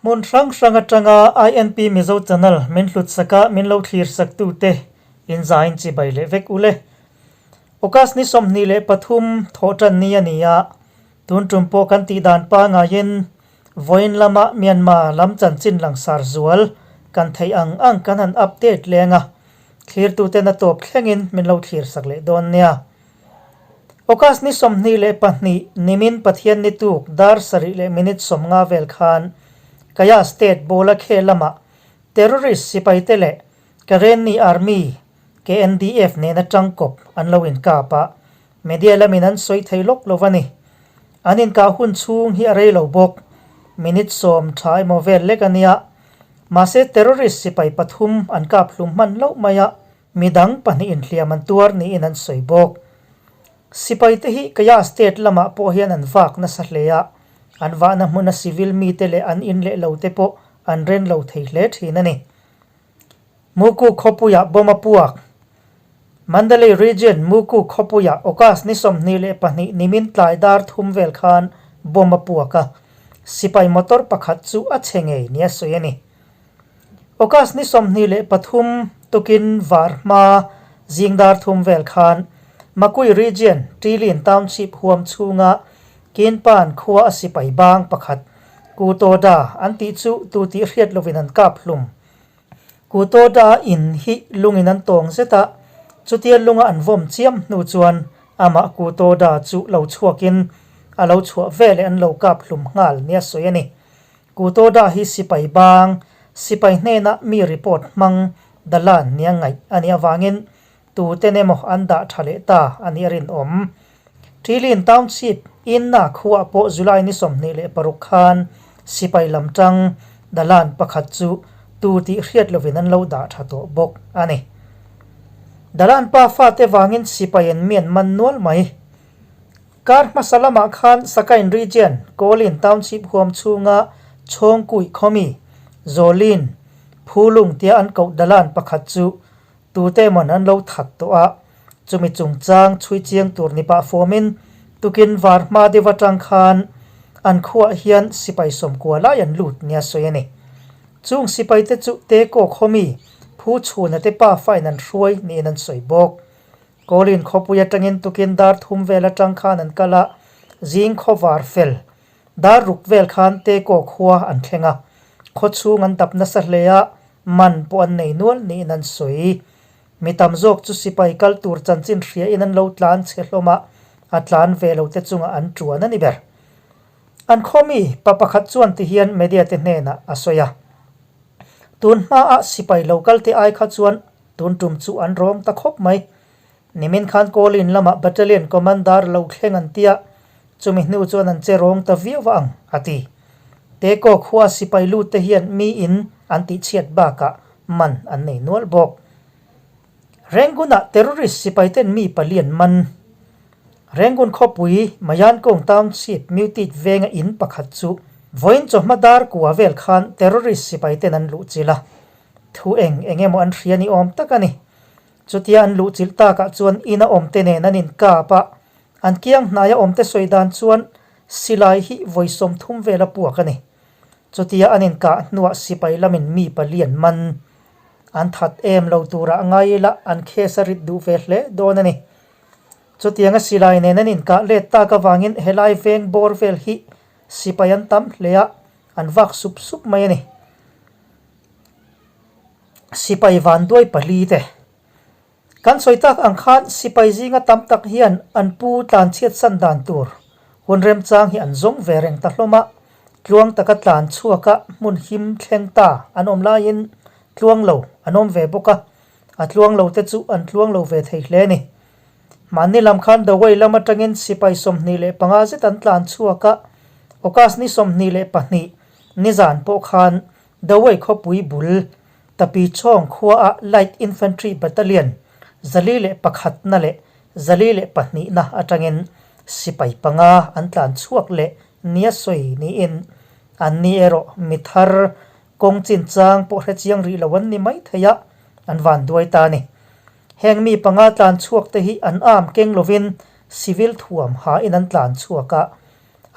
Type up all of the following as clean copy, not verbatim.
Hmun hrang hrang atanga INP Mizo Channel min hlut saka min lo thlir sak tute in zain chibai leh vek ule. August ni 23 thawhtan ni a ni a, tun tum pawh kan tih dan pangaiin vawiin lama Myanmar lam chanchin langsar zual kan theih ang ang kan han update leng a, thlirtuten a tawp thlengin min lo thlir sak leh dawn nia. August ni 22 nimin Pathian ni tuk dar sarih leh minute 50 vel khan Kayah State Bawlakhe lama terrorist sipai te leh Karenni Army KNDF nena tangkawp an lo inkap a, media lamin an sawi thei lawk lo a ni. An inkah hun chhung hi a rei lo bawk, minute 10 tha emaw vel lek a nia. Mahse terrorist sipai pathum an kap hlum hman loh mai a, midang pahnih inhliam an tuar niin an sawi bawk. Sipai te hi Kayah State lamah pawh hian an vak nasa hle a, an vahna hmuna civil mite leh an in leh lo te pawh an ren lo thei hle thin a ni. Muku khawpuiah bomb a puak. Mandalay Region Muku khawpuiah August ni 22 nimin tlai dar thum vel khan bomb a puak a, sipai motor pakhat chu a chhe ngei nia sawi a ni. August ni 23 tukin var hma zing dar thum vel khan Makui Region Ṭilin Township huam chhunga Kinpan khua a sipai bang pakhat Kutoda an tih chu tu tih hriat lovin an kap hlum. Kutoda in hi lungin an tawng zet a, chutia lunga an vawm chiam hnu chuan amah Kutoda chu lo chhuakin a lo chhuah veleh an lo kap hlum nghal nia sawi a ni. Kutoda hi sipai bang, sipai hnena mi report hmang dalan nia ngaih a nih avangin tuten emaw an dah tha leh ta a nih a rinawm. Ṭilin Township Inna khuaah pawh July ni 26 khan sipai lam tang dalan pakhat chu tu tih hriat lovin an lo dah tha tawh bawk a ni. Dalan pa fate vangin sipai an mian man nual mai. Kar hmasa lamah khan Sakain Region Kawlin Township huam chhunga Chhawngkui khawmi Zawlin Phulung tia an koh dalan pakhat chu tute emawn an lo that tawh a, chumi chungchang chhui chiang tur ni pah fawmin tukin var hma deuh atang khan an khuaah hian sipai 90 lai an lut nia sawi a ni. Chung sipai te chu te kaw khawmi phu chhuna te pa fain an hruai niin an sawi bawk. Kawlin khawpui atangin tukin dar thum vel atang khan an kal a, zing khaw var fel dar ruk vel khan te kaw khua an thleng a, khaw chhung an dap nasa hle a, man pawh an nei nual niin an sawi. Mi tam zawk chu sipai kal tur chanchin hria in an lo tlan chhe hlawm a, a tlan ve lo te chungah an tuan a ni ber. An khawmi pa pakhat chuan ti hian media te hnenah a sawi a, Tun hmaah sipai lo kal te ai kha chuan tun tum chu an rawng ta khawp mai. Nimin khan Kawlin lamah battalion commander lo thleng an tia, chumi hnu chuan an che rawng ta viau ang, a ti. Te kaw khua sipai lut te hian mi in an tihchhiat bakah man an nei nual bawk. Rangoon-ah terrorist sipai ten mi pali an man. Rangoon khawpui Mayankong Township Mutit venga in pakhat chu vawiin chawhma dar kua vel khan terrorist sipai ten an luh chilh a. Thu eng eng emaw an hria ni awm tak a ni. Chutia an luh chilh takah chuan ina awm te nen an inkap a, an kiang hnaia awm te sawi dan chuan silai hi vawi 30 vel a puak a ni. Chutia an inkah hnuah sipai lamin mi pali an man. An that em lo turah ngai ila an case a rit duh ve hle dawn a ni. Chutianga silai nen an inkah let tak avangin helai veng bawr vel hi sipai an tam hle a, an vak sup sup mai a ni. Sipai van duai pali te. Kan sawi tak ang khan sipai zinga tam tak hian an pu tlan chhiat san dan tur hun remchang hi an zawng ve reng ta hlawm a, tluang taka tlan chhuak a hmun him thleng ta an awm laiin tluang lo an awm ve bawk a, a tluang lo te chu an tluang lo ve thei hle a ni. Mahni lam khan Dawei lam atangin sipai 25 zet an tlan chhuak a, August ni 22 nizan pawh khan Dawei khawpui bul Tapi Chawng khuaah Light Infantry Battalion 401 na leh 402 na atangin sipai panga an tlan chhuak leh nia sawi niin an ni erawh mi thar kawng chin chang pawh hre chiang rih lo an ni mai thei a, an van duai ta a ni. Heng mi panga tlan chhuak te hi an am keng lovin civil thuam hain an tlan chhuak a,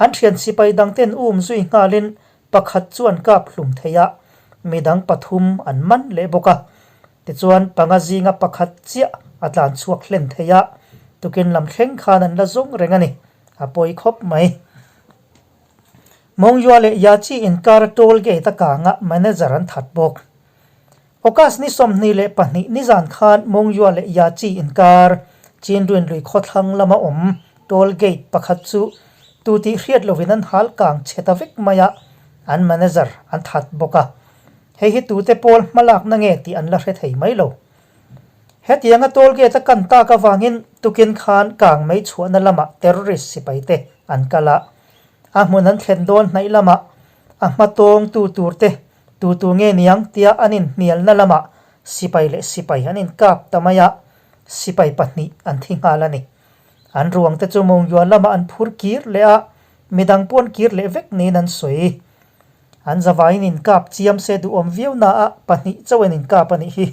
an thian sipai dang ten um zui nghalin. pakhat chu an kap hlum thei a, midang pathum an man leh bawk a. Tichuan, panga zinga pakhat chiah a tlan chhuak hlen thei a, tukin lam thleng khan an la zawng reng a ni. A pawi khawp mai. Mongyua leh Yachi inkar toll gate a kanga manager an that bawk. August ni 22 nizan khan Mongyua leh Yachi inkar Chinruin lui khawthlang lama awm toll gate pakhat chu tu tih hriat lovin an hal kang chhe ta vek mai a, an manager an that bawk a. Hei hi tute pawl hmalakna nge tih an la hre thei mai lo. Hetianga toll gate a kan tak avangin tukin khan kang mei chhuahna lamah terrorist sipaite an kal a, a hmun an thlen dawn hnaih lamah a hma tawngtu turte tu tu nge niang tia an inhnialna lamah sipai leh sipai an inkap ta mai a, sipai pahnih an thi nghal a ni. An ruangte chu Mongyuan lamah an phur kir leh a, midang pawh an kir leh vek niin an sawi. An zavaiin inkap chiam se duhawm viau naah pahnih chauhin inkap a nih hi.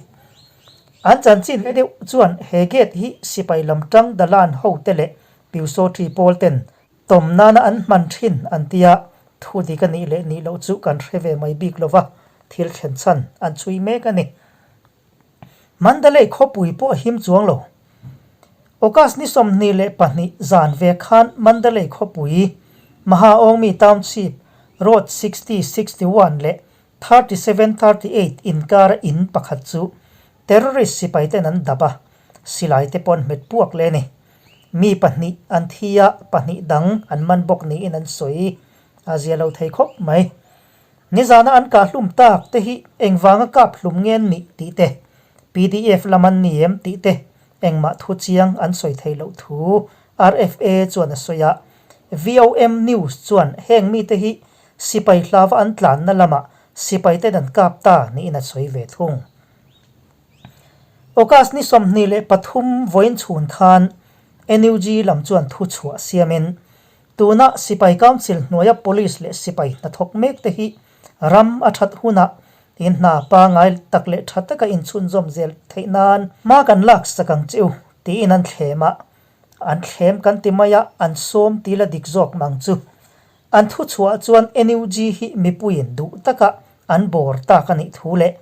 An chanchin hle deuh chuan he gate hi sipai lam tang Dalan hote leh Pyusawṭi pawl ten tawm nana an hman thin an tia, thu dik a nih leh nih loh chu kan hre ve mai bik lova, thil thlen chhan an chhui mek a ni. Mandalay khawpui pawh a him chuang lo. August ni 22 zan ve khan Mandalay khawpui, Mahaawngmi Township, Road 60, 61 leh 37, 38 inkara in pakhat chu terrorist sipaiten an dap a, silai te pawh an hmet puak leh a ni. Mi pahnih an thi a, pahnih dang an man bawk niin an sawi. A zia lo thei khawp mai. Nizana an kah hlum tak te hi engvanga kap hlum nge an nih tih te, pdf lam an ni em tih te engmah thu chiang an sawi theih loh thu RFA chuan a sawi a. VOM News chuan heng mite hi sipai hlava an tlanna lamah sipai ten an kap ta niin a sawi ve thung. August ni 23 vawiin chhun khan NUG lam chuan thu chhuah siamin Tuna Sipai Council hnuaia Police leh sipai hnathawk mek te hi ram a that hunah in hna pangai tak leh tha taka inchhunzawm zel theih nan hma kan lak sak ang che u tiin an thlem a, an thlem kan ti mai a, an sawm til a dik zawk mang chu. An thuchhuah chuan NUG hi mipuiin duh taka an bawr tak a nih thu leh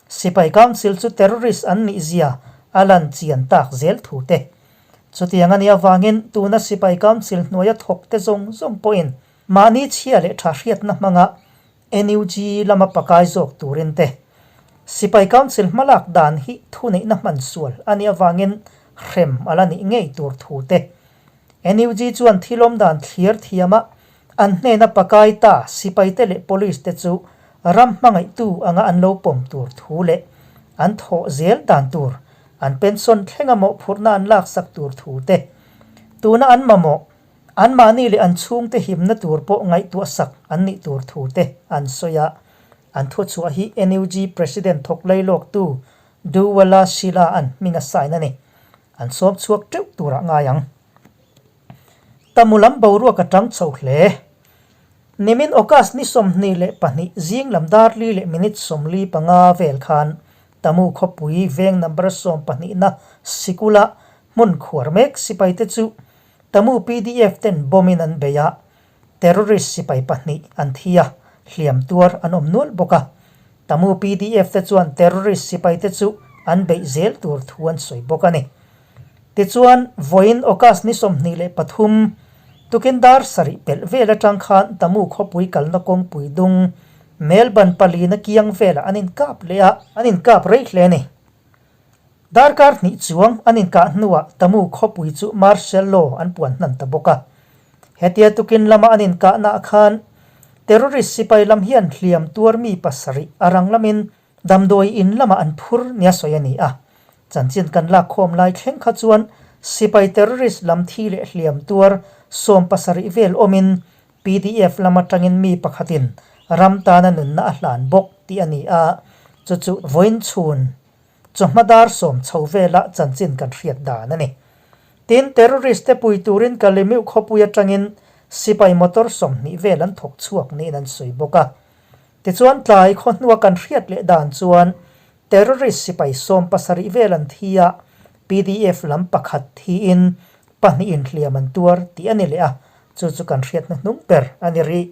Sipai Council chu terrorist an nih zia a lan chian tak zel thu te Chutiang a nih avangin tuna Sipai Council hnuaia thawkte zawng zawng pawhin mahni chhia leh tha hriatna hmanga NUG lama pakai zawk turin te Sipai Council hmalak dan hi thuneihna hman sual a nih avangin hrem a la nih ngei tur thu te NUG chuan thilawm dan thlir thiama an hnena pakai ta sipaite leh police te chu ram hmangaihtu anga an lo pawm tur thu leh an thawh zel dan tur An pension thlenga mawhphurhna an laksak tur thu te, tuna an mamawh, anmahni leh an chhungte himna tur pawh ngaihtuahsak an nih tur thu te an sawi a. An thuchhuah hi NUG President thawk lailawktu Duwala Sheila an hming a sign a ni. An sawm chhuak teuh turah ngai ang. Tamu lam boruak a tang chho hle. Nimin August ni 22 zing lam dar li leh minute 45 vel khan Tamu khawpui veng number sawmpahnihna sikula hmun khuar mek sipaite chu Tamu pdf ten bomb in an bei a, terrorist sipai pahnih an thi a, hliam tuar an awm nual bawk a. Tamu pdf te chuan terrorist sipaite chu an beih zel tur thu an sawi bawk a ni. Tichuan, vawiin August ni 23, tukin dar sarih pelh vel atang khan Tamu khawpui kalna kawngpui dung Melbourne palina kiang velah an inkap leh a, an inkap rei hle a ni. Darkar hnih chuang an inkah hnuah Tamu khawpui chu martial law an puan hnan ta bawk a. Hetia tukin lama an inkahnaah khan terrorist sipai lam hian hliam tuar mi pasarih a rang lamin Damdawi in lamah an phur nia sawi a ni a, chanchin kan lak khawm lai thleng kha chuan sipai terrorist lam thi leh hliam tuar 70 vel awmin pdf lam atangin mi pakhatin ram tana nunna a hlan bawk tih a ni a, chu chu vawiin chhun chawhma dar sawm chho vela chanchin kan hriat dan a ni. Tin, terrorist te pui turin Kalimiuh khawpui atangin sipai motor 20 vel an thawk chhuak niin an sawi bawk a. Tichuan tlai khaw hnua kan hriat leh dan chuan terrorist sipai 70 vel an thi a, pdf lam pakhat thiin pahnihin hliam an tuar tih a ni leh a, chu chu kan hriatna hnung ber a ni rih.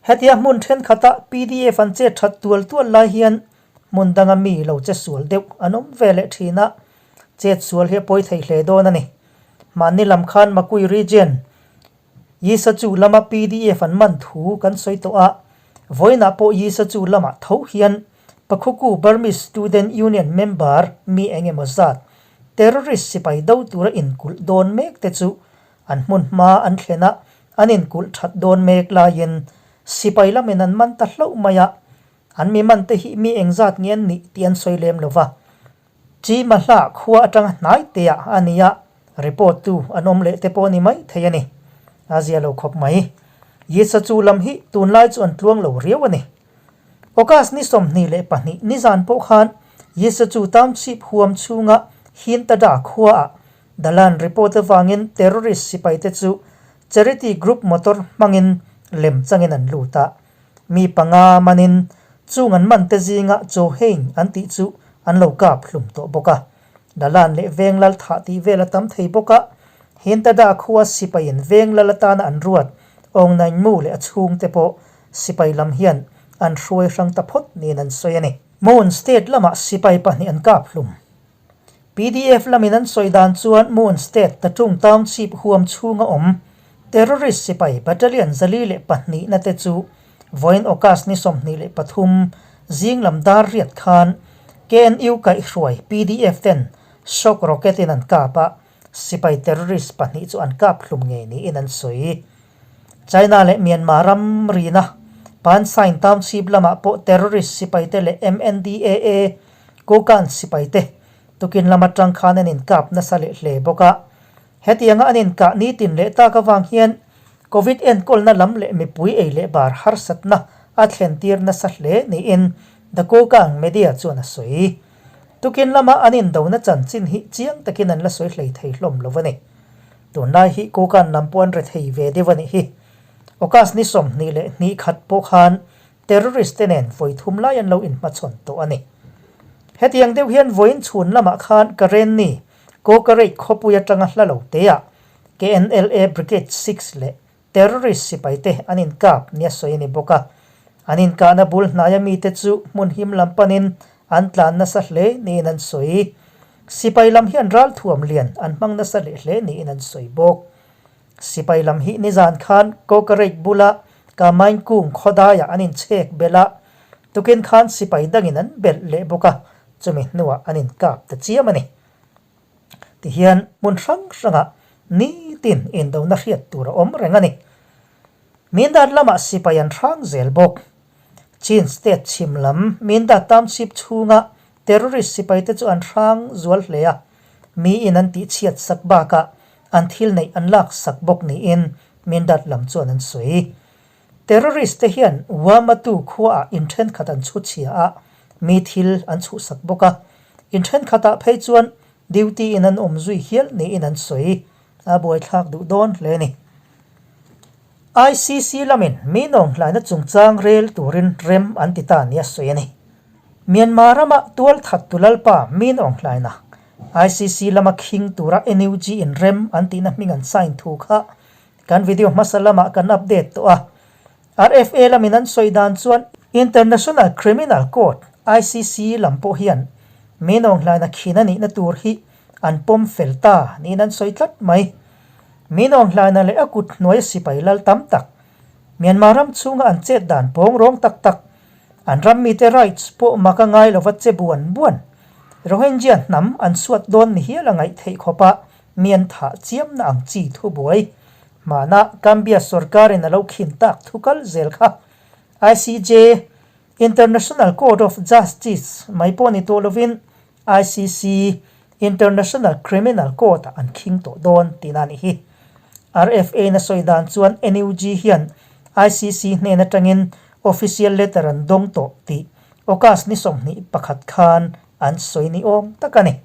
Hetia hmun thenkhatah pdf an chet that tual tual lai hian hmun danga mi lo che sual deuh an awm ve leh thin a, chet sual hi a pawi thei hle dawn a ni. Mahni lam khan Makui Region, Yisachu lama pdf an man thu kan sawi tawh a, vawiinah pawh Yisachu lamah tho hian Pakhuku Burmese Student Union member mi eng emaw zat terrorist sipai do tura inkulh dawn mek te chu an hmun hma an thlen a, an inkulh that dawn mek laiin sipai lamin an man ta hlauh mai a, an mi man te hi mi engzat nge an nih tih an sawi lem lo va. Chima hla khua atanga hnai teah a ni a, report tu an awm leh te pawh a ni mai thei a ni. A zia lo khawp mai. Yisa chu lam hi tunlai chu an tluang lo riau a ni. August ni 22 nizan pawh khan Yisa chu township huam chhunga Hintada khuaah Dalan report avangin terrorist sipaite chu charity group motor hmangin lem changin an lut a. Mi panga manin chung an man te zinga Chaw Hein an tih chu an lo kap hlum tawh bawk a. Dalan leh Venglal thah tih vel a tam thei bawk a, Hintada khua sipaiin Venglal atana an ruat Aung Naing Mu leh a chhungte pawh sipai lam hian an hruai hrang ta phawt niin an sawi a ni. Mon State lamah sipai pahnih an kap hlum. Pdf lamin an sawi dan chuan Mon State Tatung Township huam chhunga awm terrorist sipai battalion 402 na te chu vawiin August ni 23 zing lam dar riat khan KNU kaihhruai pdf ten shock rocket in an kap a, sipai terrorist pahnih chu an kap hlum ngei niin an sawi. China leh Myanmar ram rina Pansain Township lamah pawh terrorist sipaite leh MNDAA Kokan sipaite tukin lam atang khan an inkap nasa leh hle bawk a. Hetianga an inkah nitin leh tak avang hian Covid enkawlna lam leh mipui ei leh bar harsatna a thlentir nasa hle niin The Kokang Media chuan a sawi. Tukin lama an indona chanchin hi chiang takin an la sawi hlei thei hlawm lo a ni. Tunlai hi Kokan lam pawh an re thei ve deuh a nih hi. August ni 22 khat pawh khan terrorist te nen vawi thum lai an lo inhmachhawn tawh a ni. Hetiang deuh hian vawiin chhun lamah khan Karenni, Kawkareit khawpui atanga hla lo teah KNLA Brigade 6 leh terrorist sipaite an inkap nia sawi a ni bawk a. An inkahna bul hnaia mite chu hmun him lam panin an tlan nasa hle niin an sawi. Sipai lam hian ralthuam lian an hmang nasa leh hle niin an sawi bawk. Sipai lam hi nizan khan Kawkareit bula Kamain kung khawdaiah an inchhek belh a, tukin khan sipai dangin an belh leh bawk a, chumi hnuah an inkap ta chiam a ni. Tihian hmun hrang hrangah nitin indona hriat tur a awm reng a ni. Mindat lamah sipai an hrang zel bawk. Chin state chhim lam Mindat township chhunga terrorist sipaite chu an hrang zual hle a, miin an tihchhiat sak bakah an thil neih an lak sak bawk niin Mindat lam chuan an sawi. Terrorist te hian Wamatu khuaah in thenkhat an chhu chhia a, mi thil an chhuhsak bawk a, in thenkhatah phei chuan duty in an awm zui hial niin an sawi. A buaithlak duh dawn hle a ni. ICC lamin mi nawnghlaina chungchang rel turin rem an ti ta nia sawi a ni. Myanmar rama tualthat tu lalpa mi nawnghlaina ICC lama khing tura NUG in rem an tihna hming an sign thu kha kan video hmasa lamah kan update tawh a. RFA lamin an sawi dan chuan International Criminal Court, ICC, lam pawh hian mi nawnghlaina khin a nihna tur hi an pawm fel ta niin an sawi tlat mai. Mi nawnghlaina leh a kut hnuaia sipai lal tam tak, Myanmar ram chhunga an chet dan pawng rawng tak tak, an ram mite rights pawh mak a ngai lova che buan buan, Rohingya hnam an suat dawn ni hial a ngaih theih khawpa mi an thah chiamna ang chi thubuai hmana Gambia sorkarin a lo khin tak thu kal zel kha ICJ, International Court of Justice, mai pawh ni tawh lovin ICC, International Criminal Court, ah an khing tawh dawn tihna a nih hi. RFA-in a sawi dan chuan NUG hian ICC hnen atangin official letter an dawng tawh tih August ni 21 khan an sawi ni awm tak a ni.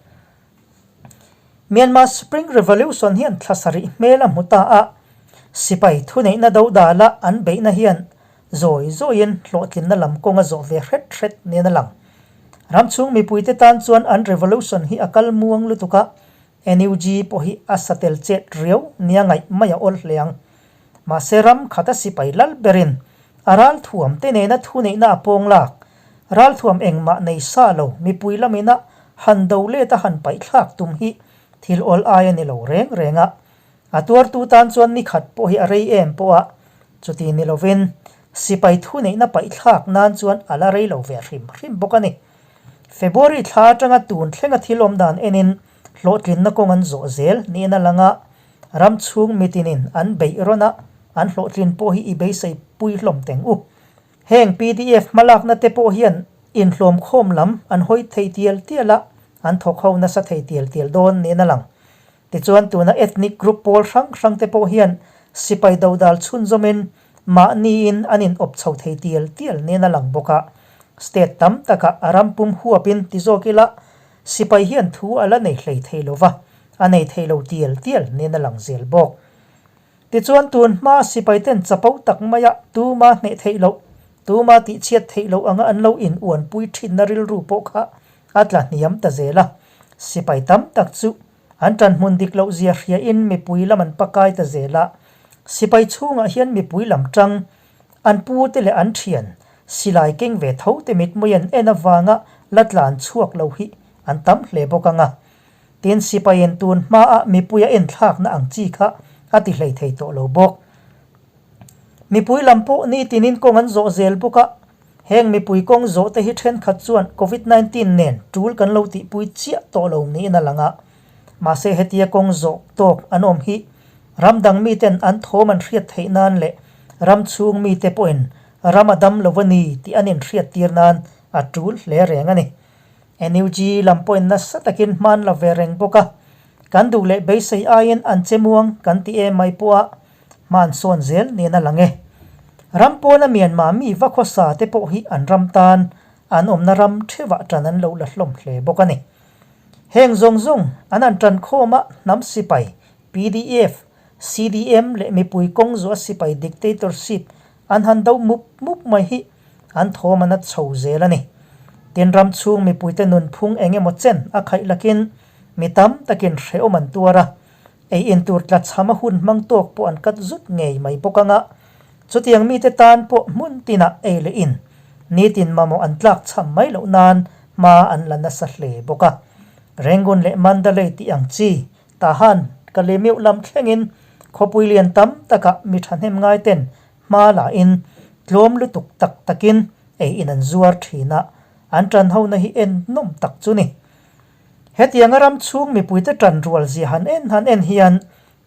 Myanmar Spring Revolution hian thla sarih hmel a hmu ta a, sipai thuneihna do dala an beihna hian zawi zawiin hlawhtlinna lam kawng a zawh ve hret hret nen a lang. Ram chhung mipuite tan chuan an revolution hi a kal muang lutuk a, NUG pawh hi a satel chet riau nia ngaih mai a awl hle ang. Mahse ram khata sipai lal berin A ralthuam te nena thuneihna a pawng lak, ralthuam engmah nei sa lo mipui lamina han do let a han paihthlak tum hi thil awl ai a ni lo reng reng a. A tuartu tan chuan ni khat pawh hi a rei em pawh a, chuti ni lovin sipai thuneihna paihthlak nan chuan a la rei lo ve hrim hrim bawk a ni. February thla atanga tun thlenga thil awm dan enin hlawhtlinna kawng an zawh zel niin a lang a, ram chhung mitinin an beih rawn a, an hlawhtlin pawh hi i beisei pui hlawm teng u. Heng pdf hmalakna te pawh hian inhlawmkhawm lam an hawi thei tial tial a, an thawk ho nasa thei tial tial dawn niin a lang. Tichuan tuna ethnic group pawl hrang hrang te pawh hian sipai dodal chhunzawmin mahniin an in awp chho thei tial tial niin a lang bawk a. State tam takah a ram pum huapin ti zawk ila sipai hian thu a la nei hlei thei lo va, a nei thei lo tial tial niin a lang zel bawk. Tichuan tun hma sipai ten chapo tak maia tuma hneh theih loh, tuma tihchhiat theih loh anga an lo in uanpui thinna rilru pawh kha a tla hniam ta zel a. Sipai tam tak chu an ṭanhmun dik loh zia hriain mipui lam an pakai ta zel a. Sipai chhungah hian mipui lam ṭang, an pute leh an ṭhian, silai keng ve tho te mitmui an en avanga la tlan chhuak lo hi an tam hle bawk ang a. Tin, sipaiin tun hmaa mipuia enthlakna ang chi kha a ti hlei thei tawh lo bawk. Mipui lam pawh nitinin kawng an zawh zel bawk a, heng mipui kawng zawh te hi thenkhat chuan Covid 19 nen tul kan lo tihpui chiah tawh lo niin a lang a. Mahse hetia kawng zawh tawk an awm hi ram dang miten an thawm an hriat theih nan leh ram chhung mite pawhin ram a dam lo a ni tih an inhriat tir nan a tul hle reng a ni. NUG lam pawhin nasa takin hman la ve reng bawk a, kan duh leh beisei aiin an che muang kan ti em mai pawh a, hman sawn zel niin a lang e. Ram pawna Myanmar mi va khawsa te pawh hi an ram tan an awmna ram theuhah ṭan an lo la hlawm hle bawk a ni. Heng zawng zawng an han ṭan khawm a, hnam sipai, pdf, CDM leh mipui kawng zuah sipai dictatorship an han do mup mup mai hi an thawm a nat chho zel a ni. Tin ram chhung mipuite nunphung eng emaw chen a khaih lakin mi tam takin hrehawm an tuar a, ei in tur tlachham a hun hmang tawk pawh an kat zut ngei mai bawk anga chutiang mite tan pawh hmun tinah ei leh in nitin mamawh an tlak chham mai loh nan hma an la nasa hle bawk a. Rangoon leh Mandalay tih ang chi Tahan ka leh meuh lam thlengin khawpui lian tam takah mi thahnem ngai ten hma la in tlawm lutuk tak takin ei in an zuar thin a, an tan ho na hi en nawm tak chu ni. Hetianga ram chhung mipuite tan rual zia han en han en hian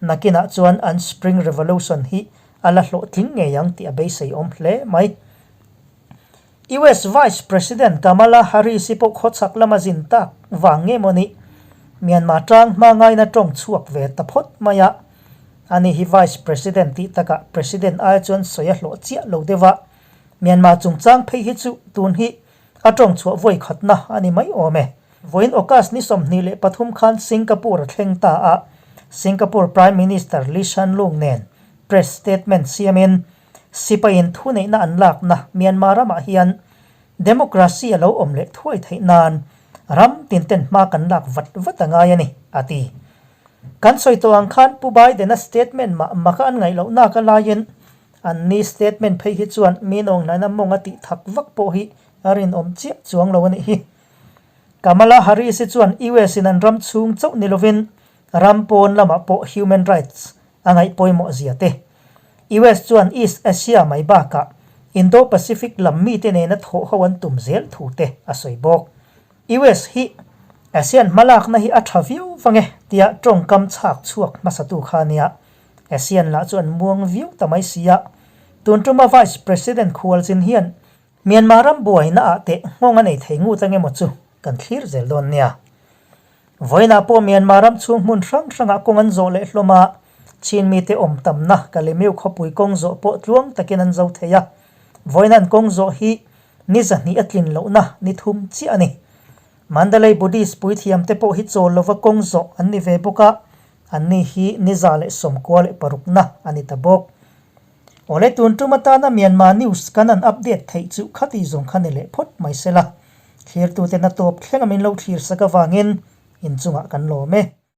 nakinah chuan an Spring Revolution hi a la hlawhtling ngei ang tih a beisei awm hle mai. US Vice President Kamala Harris-i pawh khawchhak lama zin tak vang nge maw ni? Myanmar tang hma ngaina tawng chhuak ve ta phawt mai a. Ani hi Vice President tih takah President aia chuan sawi a hlawh chiah lo deuh a. Myanmar chungchang phei hi chu tun hi a tawng chhuah vawi khatna a ni mai awm e. Vawiin August ni 23 khan Singapore a thleng ta a, Singapore Prime Minister Lee Hsien Loong nen press statement siamin Sipaiin thuneihna an lakna Myanmar ramah hian democracy a lo awm leh thuai theih nan ram tinten hma kan lak vat vat a ngai a ni, a ti. Kan sawi tawh ang khan Pu Biden-a statement mah maka an ngaih loh nak a laiin anni statement phei hi chuan mi nawnghlaina mawng a tih thak vak pawh hi a rinawm chiah chuang lo a nih hi. Kamala Harris-i chuan US-in an ram chhung chauh ni lovin ram pawn lamah pawh human rights a ngaih pawimawh zia te. US chuan East Asia mai bakah Indo-Pacific lam mite nena thawh ho an tum zel thu te a sawi bawk. US hi ASEAN hmalakna hi a tha viau vang e tia tawngkam chhak chhuak hmasatu kha a nia. ASEAN lah chu an muang viau ta mai si a. Tun tuma Vice President khualzin hian Myanmar ram buaina ah teh nghawng a nei thei ngut ang emaw chu kan thlir zel dawn nia. Vawiinah pawh Myanmar ram chhung hmun hrang hrangah kawng an zawh leh hlawm a, Chin mite awm tamna Kalemiu khawpui kawng zawh pawh tluang takin an zo thei a. Vawiin an kawng zawh hi ni zahnih a tlin lohna ni thum chiah a ni. Mandalay Buddhist puithiamte pawh hi chawl lova kawng zawh an ni ve bawk a, anni hi ni 196na a ni ta bawk. Awle tun tum atana Myanmar news kan an update theih chu khati zawng kha ni leh phawt mai se la. Thlirtuten a tawp thleng a min lo thlir sak avangin inchungah kan lawm e.